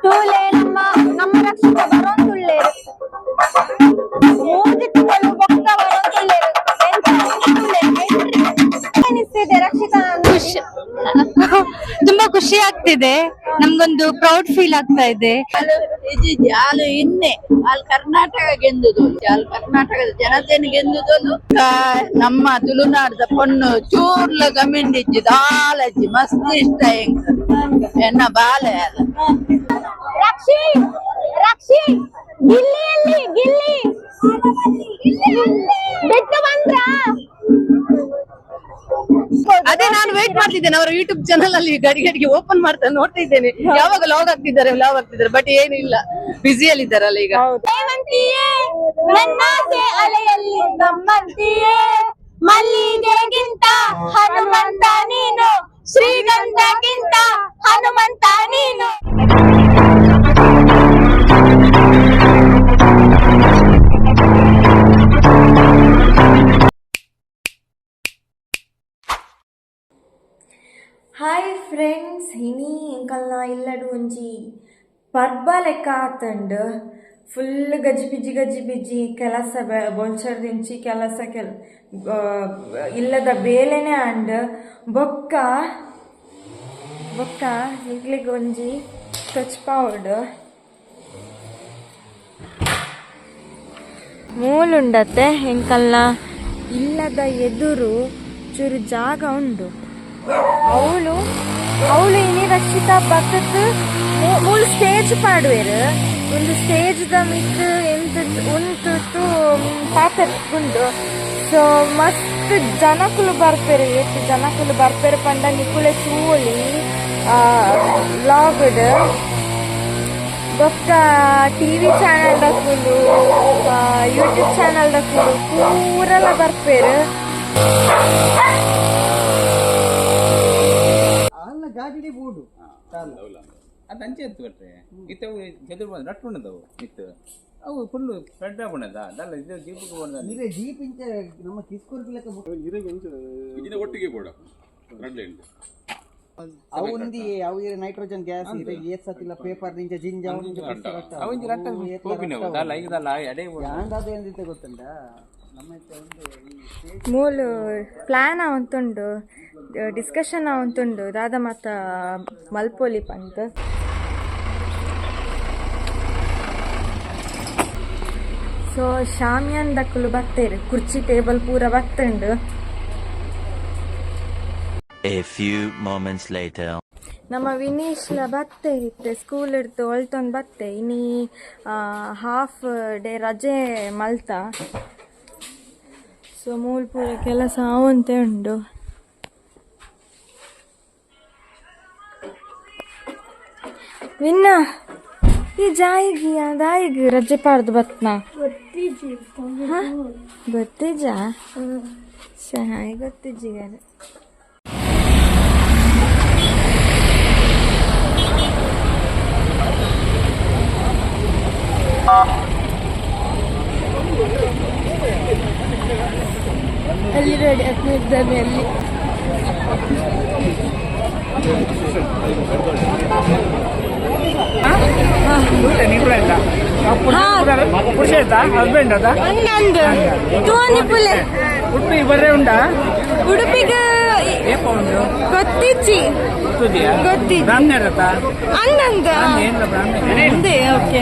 ತೂಲೆ ನಮ್ಮ ನಮ್ಮ ರಕ್ಷಿತ ಬರೋಂತುಳ್ಳೇರು ಮೂಜಿ ತಿಂಗಳು ಬೊಕ್ಕ ಬರೋಂತುಳ್ಳೇರು ಅನಿಸ್ತಿದೆ ರಕ್ಷಿತಾ? ಖುಷಿ, ತುಂಬಾ ಖುಷಿ ಆಗ್ತಿದೆ. ನಮ್ಗೊಂದು ಪ್ರೌಡ್ ಫೀಲ್ ಆಗ್ತಾ ಇದೆ. ಇಜ್ಜಿ, ಹಾಲು ಇನ್ನೆ ಅಲ್ಲಿ ಕರ್ನಾಟಕ ಗೆಂದುದು, ಅಲ್ಲಿ ಕರ್ನಾಟಕದ ಜನತೆಯನ್ನು ಗೆಂದುದು. ನಮ್ಮ ತುಳುನಾಡದ ಪೊಣ್ಣು ಚೂರ್ಲ ಗಮಿಂಡಿಜ್ಜಿ, ದಾಲಜ್ಜಿ, ಮಸ್ತ್ ಇಷ್ಟ ಎಂಕ್ ಎನ್ನ ಬಾಲೆ ಅಲ್ಲ. ರಕ್ಷಿ, ರಕ್ಷಿ, ಗಿಲ್ಲಿ ಎಲ್ಲಿ? ಗಿಲ್ಲಿ ಬಿಟ್ಟು ಬಂದ್ರಾ? ಅದೇ ನಾನು ವೇಟ್ ಮಾಡ್ತಿದ್ದೇನೆ. ಅವರ ಯೂಟ್ಯೂಬ್ ಚಾನಲ್ ಅಲ್ಲಿ ಗಡಿ ಗಡಿಗೆ ಓಪನ್ ಮಾಡ್ತಾ ನೋಡ್ತಾ ಇದ್ದೇನೆ, ಯಾವಾಗ ಲಾಗ್ ಆಗ್ತಿದ್ದಾರೆ, ಲಾಗ್ ಆಗ್ತಿದ್ದಾರೆ. ಬಟ್ ಏನು ಇಲ್ಲ, ಬ್ಯುಸಿಯಲ್ಲಿ ಇದ್ದಾರಲ್ಲ ಈಗ. ಸೇವಂತಿಯೇ, ನನ್ನಾಸೆ ಅಲೆಯಲ್ಲಿ ನಮ್ಮಂತಿಯೇ, ಮಲ್ಲಿಗೆಗಿಂತ ಹನುಮಂತ ನೀನು, ಶ್ರೀಗಂಧಕ್ಕಿಂತ ಹನುಮಂತ ನೀನು. ಹಾಯ್ ಫ್ರೆಂಡ್ಸ್, ಇನಿ ಎಂಕಲ್ನ ಇಲ್ಲಡು ಒಂಜಿ ಪರ್ಬ ಲೆಕ್ಕ ಆತಂಡ್. ಫುಲ್ ಗಜಿಬಿಜಿ ಗಜಿಬಿಜಿ ಕೆಲಸ. ಬೊಲ್ಚರ್ದಿಂಚಿ ಕೆಲಸ ಕೆಲ್ ಇಲ್ಲದ ಬೇಲೆನೆ ಆಂಡ್. ಬೊಕ್ಕ ಬೊಕ್ಕ ನಿಕ್ಲೆಗ್ ಒಂಜಿ ತೊಚ್ಪಾವಡ್ ಮೂಲುಂಡತ್ತೆ. ಎಂಕಲ್ನ ಇಲ್ಲದ ಎದುರು ಚೂರು ಜಾಗ ಉಂಡು. ಅವಳು ಅವಳು ಇನಿ ರಕ್ಷಿತಾ ಬತ್ತತ್ ಮೂಲು ಸ್ಟೇಜ್ ಪಾಡುವೆರ್. ಒಂದು ಸ್ಟೇಜ್ ದ ಮಿತ್ತ್ ಎಂತ ಉಂತುತು ಪಾತೆರ್ಪುಂಡು. ಸೊ ಮಸ್ತ್ ಜನಕುಲು ಬರ್ಪೆರ್. ಏತ್ ಜನಕುಲು ಬರ್ಪೆರ್ ಪಂಡ ನಿಕುಲೆ ತೂವೊಲಿ ವ್ಲಾಗ್ಡ್. ಬೊಕ್ಕ ಟಿವಿ ಚಾನೆಲ್ ದಕುಲು, ಯೂಟ್ಯೂಬ್ ಚಾನೆಲ್ ದಕುಲು ಪೂರೆಲ ಬರ್ಪೆರ್. ಅಲ್ಲ, ಗಾಡಿಡೆ ಬೋಡು. ಅದು ಅಂಚೆ ಎತ್ತು ಬಿಟ್ರೆ ಇತ್ತೆ ಅವು ಚೆದುರು ಬಂದು ರಟ್ಟು ಉಣ್ಣದವು ಇತ್ತು. ಅವು ಫುಲ್ ಸ್ಪ್ರೆಡ್ ಆಪುಂಡದ ದಲ್ಲ ಇದು ಜೀಪುಗೆ ಬೋಡದ. ಇರೆ ಜೀಪ್ ಇಂಚ ನಮ್ಮ ಕಿಸ್ಕೊರ್ಪಿ ಲೆಕ್ಕ. ಇದಿನ ಒಟ್ಟಿಗೆ ಬೋಡ ರಡ್ಲೆ ಉಂಟು. ಅವು ಒಂದಿ ಅವು ಇರೆ ನೈಟ್ರೋಜನ್ ಗ್ಯಾಸ್ ಇರೆ ಏತ್ ಸತಿಲ್ಲ ಪೇಪರ್ ದಿಂಚ ಜಿಂಜ ಅವು ಇಂಚ ರಟ್ಟ. ಅವು ಇಂಚ ರಟ್ಟ ಪೋಪಿನವು ದಲ್ಲ ಈಗ ದಲ್ಲ ಎಡೆ ಬೋಡ. ಯಾಂದಾದ ಎಂದಿತ್ತೆ ಗೊತ್ತುಂಟಾ? ನಮ್ಮ ಇತ್ತೆ ಒಂದು ಈ ಸ್ಟೇಜ್ ಮೂಲು ಪ್ಲಾನ್ ಆವೊಂತುಂಡು, ಡಿಸ್ಕಷನ್ ಆವೊಂತುಂಡು, ದಾದ ಮಾತ ಮಲ್ಪೊಲಿ ಪಂತ್. ಸೊ ಶಾಮಿಯಾನ್ ದಕುಲು ಬತ್ತೇರು, ಕುರ್ಚಿ ಟೇಬಲ್ ಪೂರ ಬತ್ತುಂಡು. A few moments later. ನಮ್ಮ ವಿನೀಶ್ಲ ಬತ್ತೆ ಇತ್ತೆ ಸ್ಕೂಲ್ ಇಡ್ತು ಒಳ್ತೊಂದು ಬತ್ತೆ. ಇನಿ ಹಾಫ್ ಡೇ ರಜೆ ಮಲ್ತ. ಸೊ ಮೂಲ್ ಪೂರ ಕೆಲಸ ಆವಂತೆ ಉಂಡು. ವಿನ್ನ, ಈ ಜಾಯಿಗಿ ದಾಯಿಗ್ ರಜೆ ಪಾಡ್ದು ಬತ್ನ ಗೊತ್ತಿಜ? ಶಾಯ್ ಗೊತ್ತಿಜ್ಜಿಗಾರೆ. ಅಲ್ಲಿ ರೆಡಿ ಆಗ್ತಿದ್ದಾನೆ ಅಲ್ಲಿ. ಅಂದು ತೂವೊಂದಿಪ್ಪುಲೆ. ಉಡುಪಿ ಬರ್ರೆ ಉಂಡಾ? ಉಡುಪಿಗೆ ಗೊತ್ತಿಜ್ಜಿ, ಗೊತ್ತಿಜ್ಜಿ. ಬ್ರಾಹ್ಮಣರತ? ಅನ್ನಂದ ಅಂದೆ. ಓಕೆ.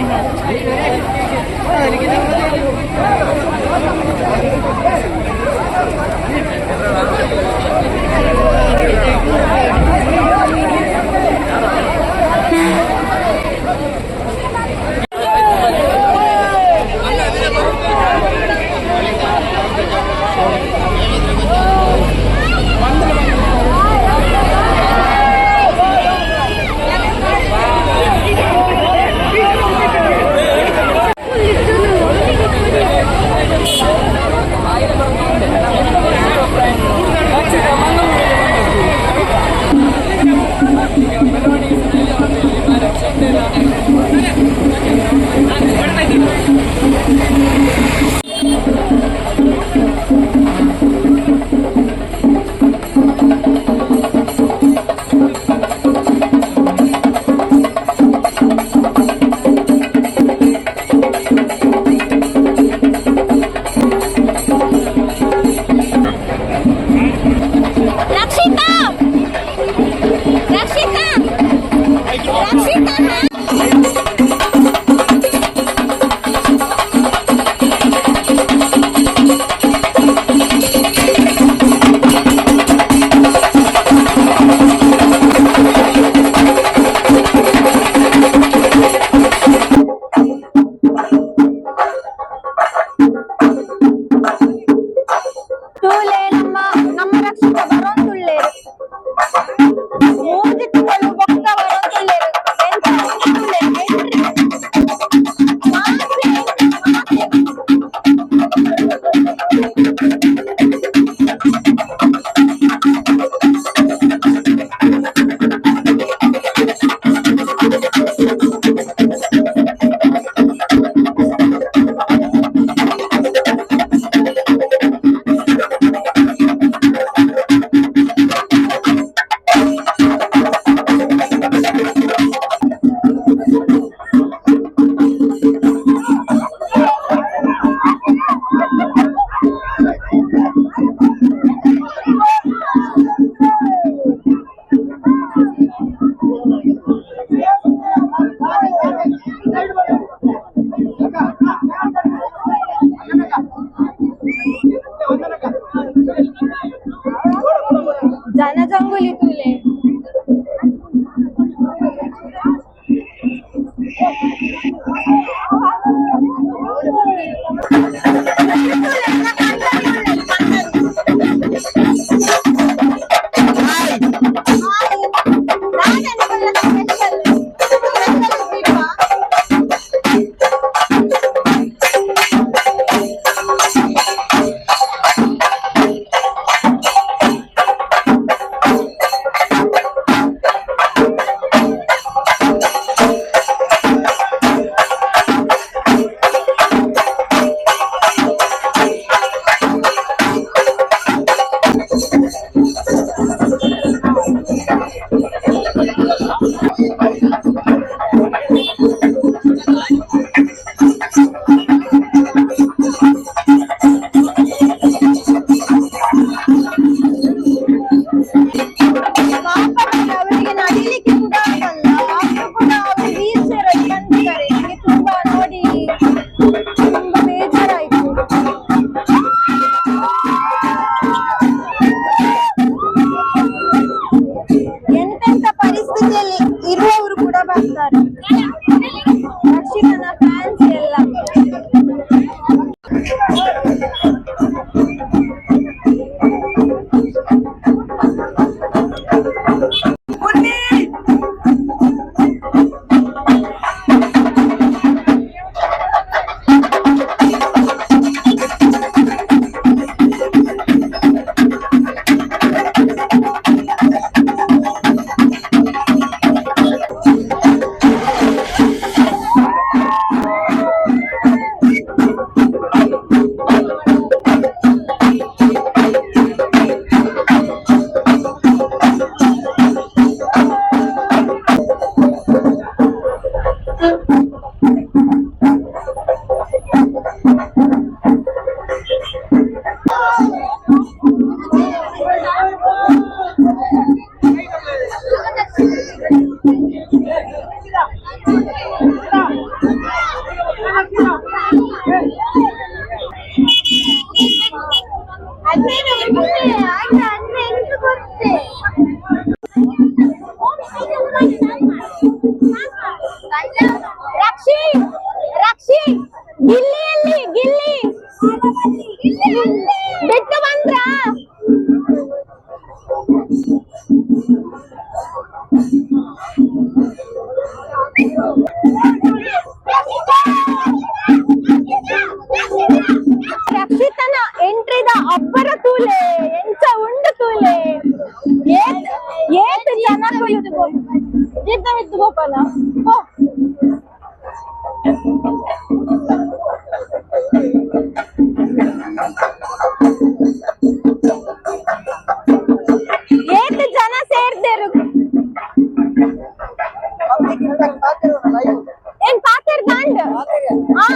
ಅವರಿಗೆ ನಡಿಲಿಕ್ಕೆ ಕೂಡ ಆಗಲ್ಲ, ಆದ್ರೂ ಕೂಡ ಅವರು ವೀಲ್ ಚೇರ್ ಅಲ್ಲಿ ಬಂದಿದ್ದಾರೆ. ನನಗೆ ತುಂಬಾ ನೋಡಿ ತುಂಬಾ ಬೇಜಾರಾಯ್ತು. ಎಂತೆಂತ ಪರಿಸ್ಥಿತಿಯಲ್ಲಿ ಇರುವವರು ಕೂಡ ಬರ್ತಾರೆ, ರಕ್ಷಿತನ ಫ್ಯಾನ್ಸ್ ಎಲ್ಲ. ರಕ್ಷಿ ರಕ್ಷಿ ಗಿಲ್ಲಿಯಲ್ಲಿ ಗಿಲ್ಲಿ ಬಿಟ್ಟು ಬಂದ್ರ? ರಕ್ಷಿತನ ಎಂಟ್ರಿದ ಅಬ್ಬರ ತೂಲೆ ಎಂಚ ಉಂಡು ತೂಲೆ ಏತ್ ಏತ್ ಜನ ಗೋಪಾಲ. ಏತ್ ಜನ ಸೇರ್ದೇರು ಏನ್ ಪಾತೆರ್ ದಾಂಡ್? ಹಾ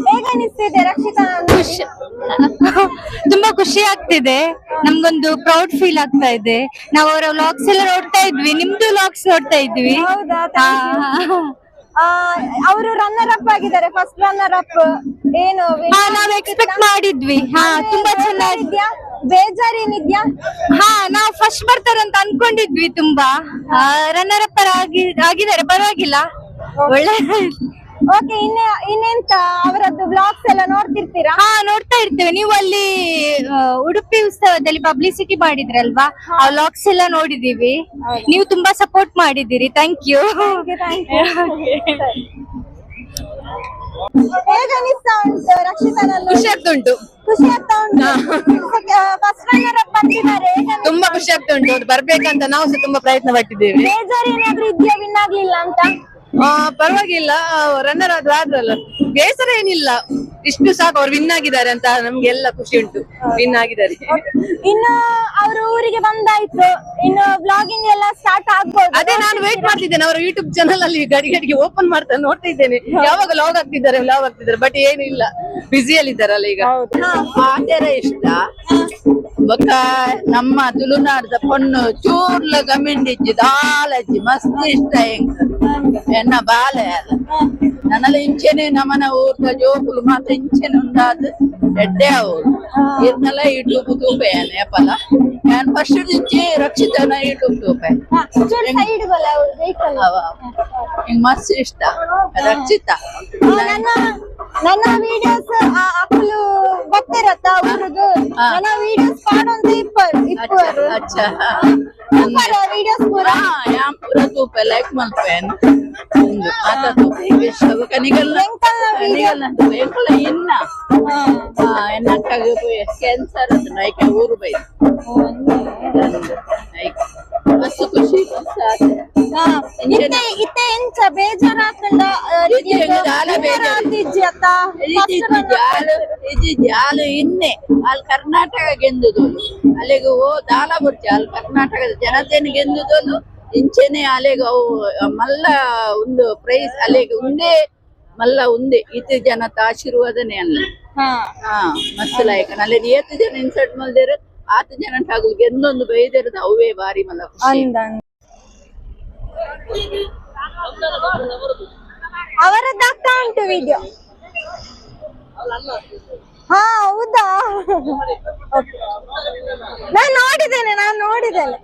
ಹೇಗನಿಸ್ತಿದೆ ರಕ್ಷಿತಾ? ತುಂಬಾ ಖುಷಿ ಆಗ್ತಿದೆ, ನಮ್ಗೊಂದು ಪ್ರೌಡ್ ಫೀಲ್ ಆಗ್ತಾ ಇದೆ. ನಾವು ಅವರ ವ್ಲಾಗ್ಸ್ ಎಲ್ಲ ನೋಡ್ತಾ ಇದ್ವಿ, ನಿಮ್ದು ವ್ಲಾಗ್ಸ್ ನೋಡ್ತಾ ಇದ್ವಿ. ಅವರು ರನ್ನರ್ ಅಪ್ ಆಗಿದ್ದಾರೆ, first runner up. ಏನು ನಾವ್ ಎಕ್ಸ್ಪೆಕ್ಟ್ ಮಾಡಿದ್ವಿ. ತುಂಬಾ ಚೆನ್ನಾಗಿದ್ಯಾ? ಬೇಜಾರೇನಿದ್ಯಾ? ಹಾ, ನಾವ್ ಫಸ್ಟ್ ಬರ್ತಾರಂತ ಅನ್ಕೊಂಡಿದ್ವಿ. ತುಂಬಾ ರನ್ನರ್ ಅಪ್ ಆಗಿದ್ದಾರೆ, ಪರವಾಗಿಲ್ಲ, ಒಳ್ಳೆ. ಓಕೆ, ಇನ್ನೆಂತ ಅವರದ್ದು ಬ್ಲಾಗ್ಸ್ ಎಲ್ಲ ನೋಡ್ತಿರ್ತೀರಾ? ಹಾ, ನೋಡ್ತಾ ಇರ್ತೇವೆ. ನೀವು ಅಲ್ಲಿ ಉಡುಪಿ ಉತ್ಸವದಲ್ಲಿ ಪಬ್ಲಿಸಿಟಿ ಮಾಡಿದ್ರಲ್ವಾ, ಆ ವ್ಲಾಗ್ಸ್ ಎಲ್ಲ ನೋಡಿದೀವಿ. ನೀವು ತುಂಬಾ ಸಪೋರ್ಟ್ ಮಾಡಿದ್ದೀರಿ, thank you. ಹೇಗೆ ಅನಿಸ್ತಾ ಉಂಟು ರಕ್ಷಿತನನ್ನು? ಖುಷಿ ಆಗ್ತಾ ಉಂಟು. ಖುಷಿ ಆಗ್ತಾ ಉಂಟು. First runner up ಬಂದಿದ್ದಾರೆ, ತುಂಬಾ ಖುಷಿ ಆಗ್ತಾ ಉಂಟು. ಅದು ಬರ್ಬೇಕಂತ ನಾವು ಸಹ ತುಂಬಾ ಪ್ರಯತ್ನ ಪಟ್ಟಿದ್ದೇವೆ. ಬೇಜಾರು ಏನಾದ್ರೂ ಇದೆಯಾ ವಿನ್ ಆಗ್ಲಿಲ್ಲ ಅಂತ? ಪರವಾಗಿಲ್ಲ, ರನ್ನರ್ ಆದ್ರೂ ಆದ್ರಲ್ಲ, ಬೇಸರ ಏನಿಲ್ಲ. ಇಷ್ಟು ಸಾಕು, ಅವ್ರು ವಿನ್ ಆಗಿದ್ದಾರೆ ಅಂತ ನಮ್ಗೆಲ್ಲ ಖುಷಿ ಉಂಟು, ವಿನ್ ಆಗಿದ್ದಾರೆ. ಇನ್ನು ಅವರು ಊರಿಗೆ ಬಂದಾಯ್ತು, ಇನ್ನು ಬ್ಲಾಗಿಂಗ್ ಎಲ್ಲ ಸ್ಟಾರ್ಟ್ ಆಗ್ಬೋದು. ಅದೇ ನಾನು ವೇಟ್ ಮಾಡ್ತಿದ್ದೇನೆ, ಅವರ ಯೂಟ್ಯೂಬ್ ಚಾನಲ್ ಅಲ್ಲಿ ಗಡಿ ಗಡಿಗೆ ಓಪನ್ ಮಾಡ್ತಾ ನೋಡ್ತಾ ಇದ್ದೇನೆ, ಯಾವಾಗ ಲಾಗ್ ಆಗ್ತಿದ್ದಾರೆ ಲಾಗ್ ಆಗ್ತಿದ್ದಾರೆ. ಬಟ್ ಏನು ಇಲ್ಲ, ಬ್ಯುಸಿಯಲ್ಲಿ ಇದ್ದಾರಲ್ಲ ಈಗ. ಪಾತೆರ ಇಷ್ಟ ಬೊಕ್ಕ ನಮ್ಮ ತುಳುನಾಡದ ಪೊಣ್ಣು ಚೂರ್ಲ ಗಮಿಂಡಿಜ್ಜಿ ದಾಲಜ್ಜಿ ಮಸ್ತ್ ಇಷ್ಟ ಎಂಕ್ ಎನ್ನ ಬಾಲೆ ಅಲ್ಲ ನನ್ನಲ್ಲ ಇಂಚೆನೆ ನಮನ ಊರ್ದ ಜೋಕುಲು ಮಾತ್ರ ಇಂಚೆನೆ ಉಂಡಾದ್ ಎಡ್ಡೆ ಅವ್ರು ಇರ್ನಲ್ಲ ಯೂಟ್ಯೂಬ್ ತೂಪೆ ಏಪಲ ನಾನು ಫಸ್ಟ್ ಇಂಚೆ ರಕ್ಷಿತನ ಯೂಟ್ಯೂಬ್ ತೂಪೆ ಹಿಂಗ್ ಮಸ್ತ್ ಇಷ್ಟ ರಕ್ಷಿತಾ. ನನ್ನ ವಿಡಿಯೋಸ್ ಅಕ್ಕಲು ಬರ್ತಿರತ್ತ ಊರುಗು, ನನ್ನ ವಿಡಿಯೋಸ್ ಪಾಡೊಂದು ಇಪ್ಪರು ವಿಡಿಯೋಸ್ ಪೂರ ಯಾನ್ ಪೂರ ತೂಪೆ ಲೈಕ್ ಮಲ್ಪೇನ್ ಆತ ತೂಪೆ ಕನಿಗಲ್ಲ ಎಂಕಲ ಇನ್ನ ಎನ್ನ ಅಕ್ಕಗ್ ಕ್ಯಾನ್ಸರ್ ಐಕೆ ಊರು ಬೈ ಮಸ್ತ್ ಖುಷಿ ಮಸ್ತ್ ಆತೆ. ಇತ್ತೆ ಎಂಚ ಬೇಜಾರಾತಂಡ? ಜಾಲು ಇನ್ನೆ ಅಲ್ಲಿ ಕರ್ನಾಟಕ ಗೆಂದುದೋಲು, ಅಲ್ಲಿಗೆ ಓ ದಾಲ ಬುರ್ಚಿ ಅಲ್ಲಿ ಕರ್ನಾಟಕದ ಜನತೆಯನ್ನು ಗೆಂದುದೋಲು. ಇಂಚೆನೆ ಅಲ್ಲಿಗೆ ಅವು ಮಲ್ಲ ಒಂದು ಪ್ರೈಸ್ ಅಲ್ಲಿಗೆ ಉಂದೇ ಮಲ್ಲ ಉಂದೆ ಇತಿ ಜನತ ಆಶೀರ್ವಾದನೆ ಅಲ್ಲ. ಹಾ ಮಸ್ತ್ ಲಾಯಕ ಅಲ್ಲಿ ಏತು ಜನ ಇನ್ಸರ್ಟ್ ಮಲ್ದೇರು ಆತ ಜನ ಹಾಗೂ ಗೆಂದೊಂದು ಬೈದಿರೋದು ಅವೇ ಬಾರಿ ಮಲ್ಲ ಖುಷಿ. ಅವರದ್ದಾಗ್ತಾ ಉಂಟು ವಿಡಿಯೋ. ಹಾ ಹೌದಾ? ನಾನು ನೋಡಿದ್ದೇನೆ, ನಾನು ನೋಡಿದ್ದೇನೆ.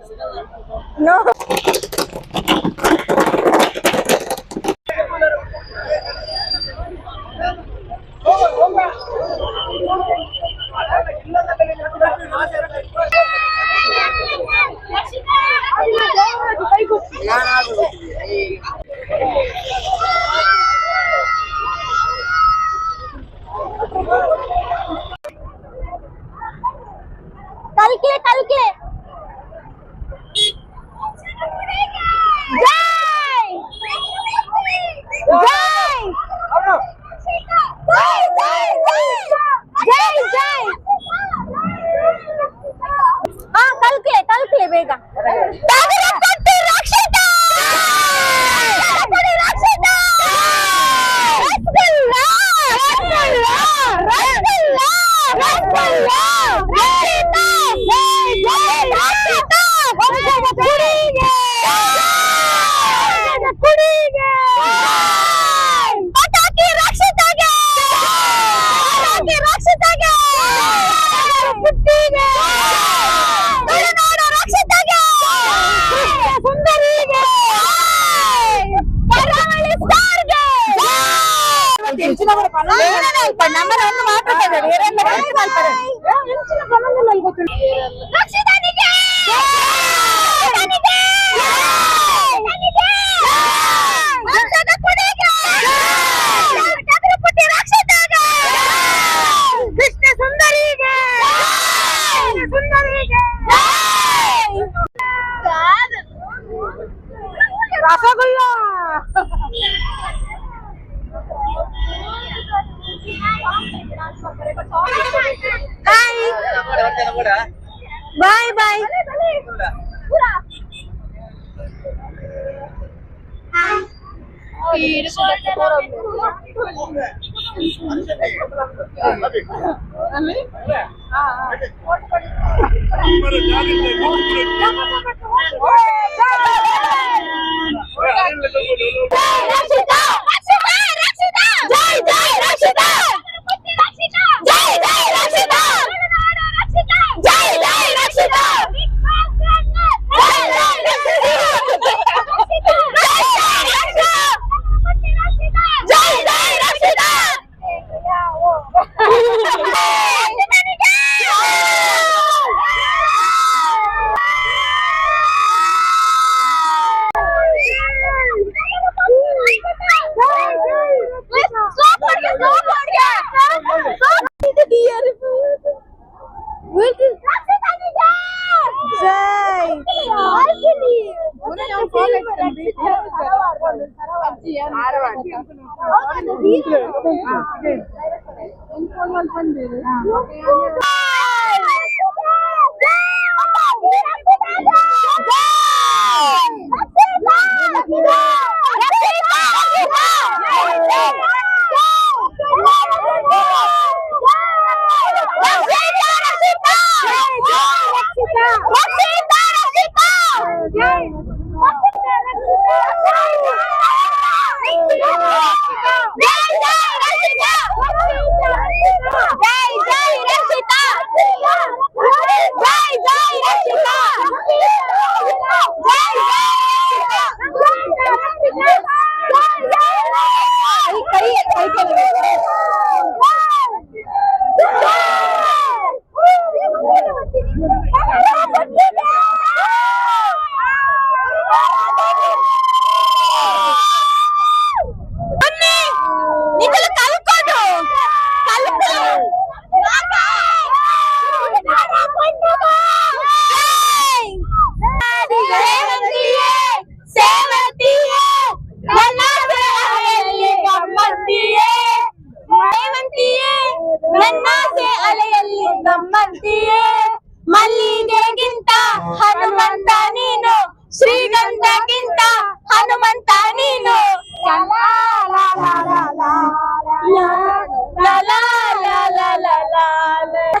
ಕಲ್ಕೆ ಕಲ್ಕೆ ಜೈ ಜೈ ಜೈ ಜೈ ಜೈ ಜೈ. ಹಾ ಕಲ್ಕೆ ಕಲ್ಕೆ ಬೇಗ. Rasgulla. Bye bye. Bye. ಜೈ. ನನ್ನಾಸೆ ಅಲೆಯಲ್ಲಿ ನಮ್ಮಂತೆಯೇ ಮಲ್ಲಿಗೆಗಿಂತ ಹನುಮಂತ ನೀನು, ಶ್ರೀಗಂಧಕ್ಕಿಂತ ಹನುಮಂತ ನೀನು. ಲಾ ಲಾ ಲಾ ಲಾ ಲಾ ಲಾ ಲಾ ಲಾ ಲಾ ಲಾ ಲಾ.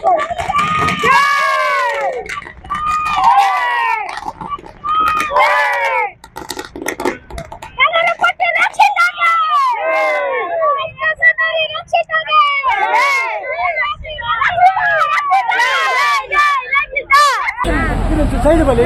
ಸೈಡ್ ಬಲಿ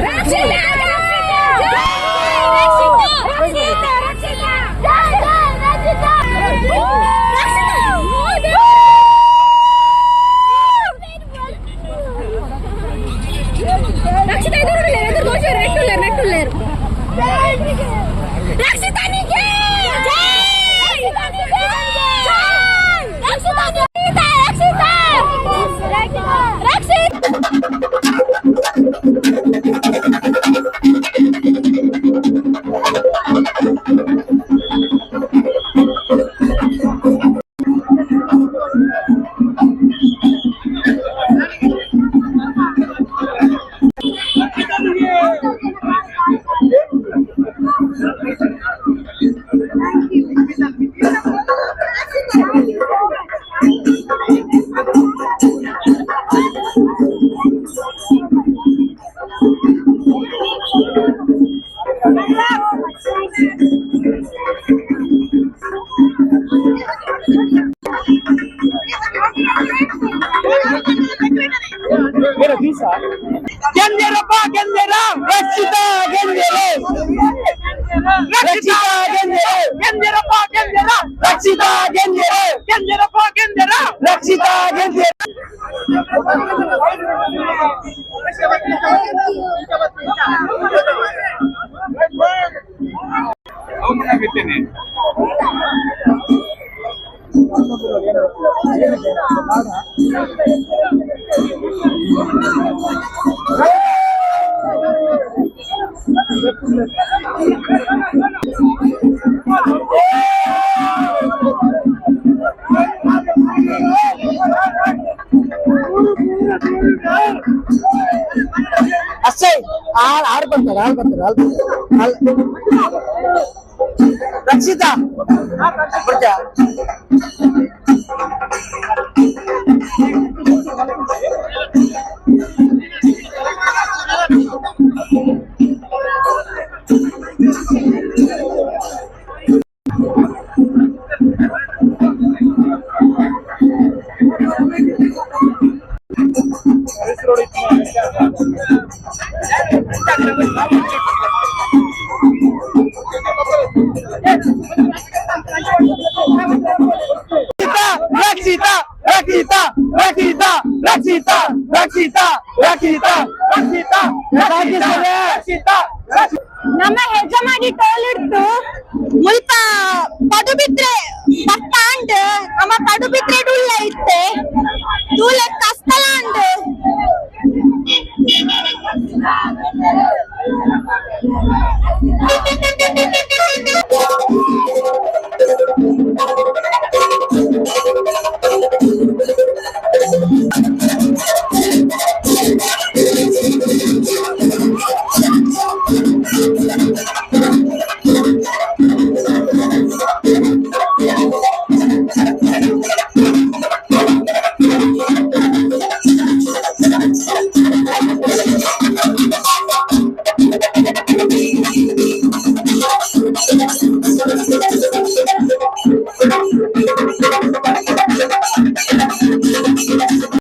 ಗೆಂದಿರಪ್ಪ ಗೆಂದಿರ ರಕ್ಷಿತಾ ಗೆಂದಿರು, ರಕ್ಷಿತಾ ಗೆಂದಿರು, ಗೆಂದಿರಪ್ಪ ಗೆಂದಿರ, ರಕ್ಷಿತಾ ಗೆಂದಿರು, ಗೆಂದಿರಪ್ಪ ಗೆಂದಿರ, ರಕ್ಷಿತಾ ಗೆಂದಿರು. ಅಷ್ಟೇ ಆರ್ ಆರ್ ಬರ್ತಾರೆ, ಆರ್ ಬರ್ತಾರೆ, ಆರ್ ರಕ್ಷಿತಾ ಬರ್ತಾ. ರಕ್ಷಿತಾ ರಕ್ಷಿತಾ ರಕ್ಷಿತಾ ರಕ್ಷಿತಾ ರಕ್ಷಿತಾ ರಕ್ಷಿತಾ ರಕ್ಷಿತಾ ರಕ್ಷಿತಾ. ನಮ್ಮ ಹೆಜಮಾಡಿ ಟೋಲ್ ಇಡ್ತು ಮುಲ್ಪ ಪಡುಬಿದ್ರೆ ಪಟ್ಟ ಅಂಡ್ ನಮ್ಮ ಪಡುಬಿದ್ರೆ ಉಳ್ಳ ಇತ್ತೆ ತೂಲ.